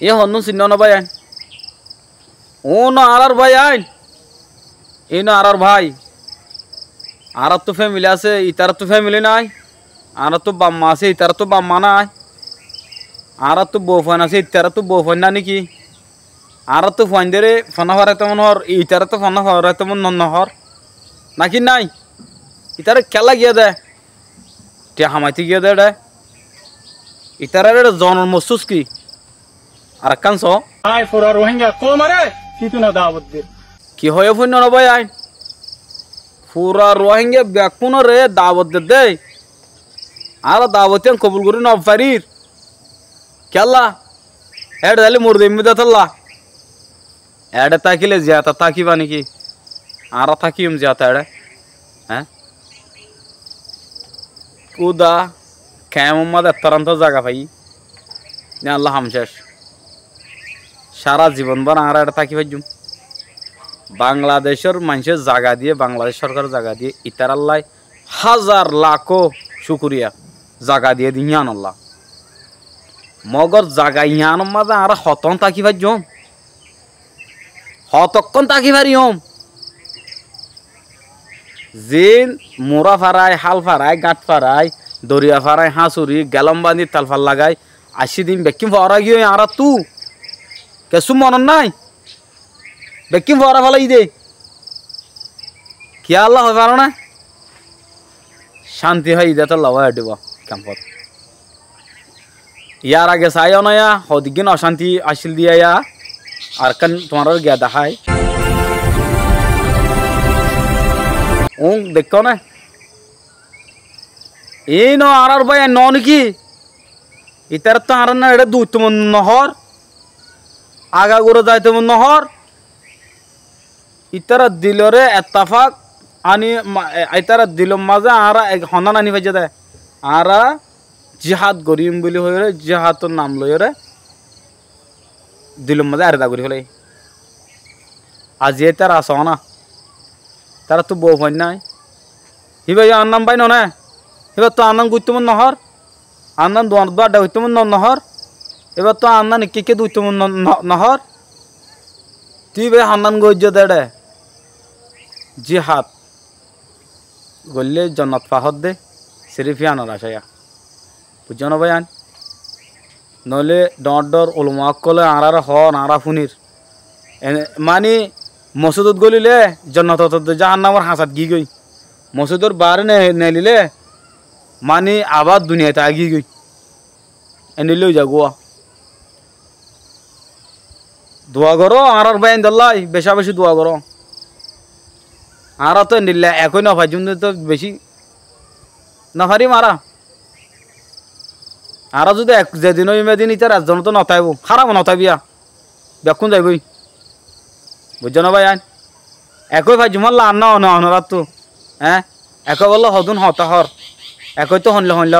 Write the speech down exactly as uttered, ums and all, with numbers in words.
Iín honnún sinnó né báiyain? Uúno añárár báiyain. Iíno añárár bái. Añáráttu fémili asé, itaráttu fémili nái. Añáráttu bafma asé, itaráttu bafma nái. Añáráttu boufuain asé, itaráttu boufuain nái né ki? Añáráttu fuaindóre fonná foraitó mone hoór, itaráttu fonná foraitó mone no-, nohoór. Náki nái? Itará kiyólla giyé dé? Thiañ hamaitó giyé dé eçé. Itaráre eçé zonor mossús ki? Arekkán soó. Aññí fura Ruáingga koumoré fitúna dawot dir. Ki hoiyé fúinno né báiyain? Fura Ruáingga bekkúnoré dawot der dé. Añára dawot yían kobul gorí nofarír. Kiyólla? Eçé táile mori zaiyum dé tolla. Eçé tákile ziyata tákiba né ki? Añára tákiyum ziyata eçé. Hé? Kúda, kemor mazé ettór antó zaga faiyí. Yá Allah, ham céc. Sára zibon bór añára eçé táki faijjúm. Bangladecór maincé zaga diyé, Bangladec sórkare zaga diyé, itarálla házar lakó cúkuriya, zaga diyé dé yíanolla. Mogor zaga yíanor mazé añára hotókkon táki faijjúm? Hotókkon táki fariyúm? Ziín mura farai, hál farai, gáñth farai, doriya farai, háñsuri, gelóm bañdí, talfar lagai, aiccí din bekkín foóra giyói añáráttu. Kessú monot nái? Bekkín foóra félai dé. Kiyólla hoi faró né? Cánti hoiyé dé tolla wá edhíba kempót. Yar age saiyó né yá, hodiggín ocánti accíl dé yá, arekkán tuáñráre giya dahái. Uún deikkó né? Iíno añárár báiyain noó né ki? Itaráttu añára eçé duitto mon nohoór, agagura zaito mon nohoór. Itarár diloré ettefak aní ma-, e, itarár dilor mazé añára ek honnán aní faijjé dé. Añára jihad goríyum buli hoiyóre, jihador nam loiyóre, dilor mazé ereda gorí félai. Aziya itará asé ná? Itaráttu bou fuain nái. Híba yó añár nán bái noné? Híbattu añár nán guitto mon nohoór? Añár nán duanot bádda guitto mon no-, nohoór? Híbattu añár nán ikká ikká guitto mon no-, no-, nohoór? Tui híba añár nán goijjó dé eçé. Jihad goillé jonnot fahódde, siríf yíanor acáya. Buijjó né báiyain? Noóile dhoóñr dhoóñr ulama ókkolé añáráre hoór, añára fúnir. Ene, mani mosúdot góliile jonnotot de jahánnamor hañsat giyói. Mosúdor baáre ne-, neelilé mani abár duniyait aáigiyói. Endilla ói zagói. Dua goró, añárár báiyaindólla becá-becí dua goró. Añára toó endilla ekói nofaijjúm de toó bicí nofarím añára. Añára zudi ek, zedin óiyum edin ítar ezzon toó notáibou, háramo notáibiya, bekkún zaibói. Buijjó né báiyain? Ekói faijjúm hoólla añár no, no, onoráttu. Eé? Ekói bolla hodún hotá hoór. Ekói toó hoóinle hoóinle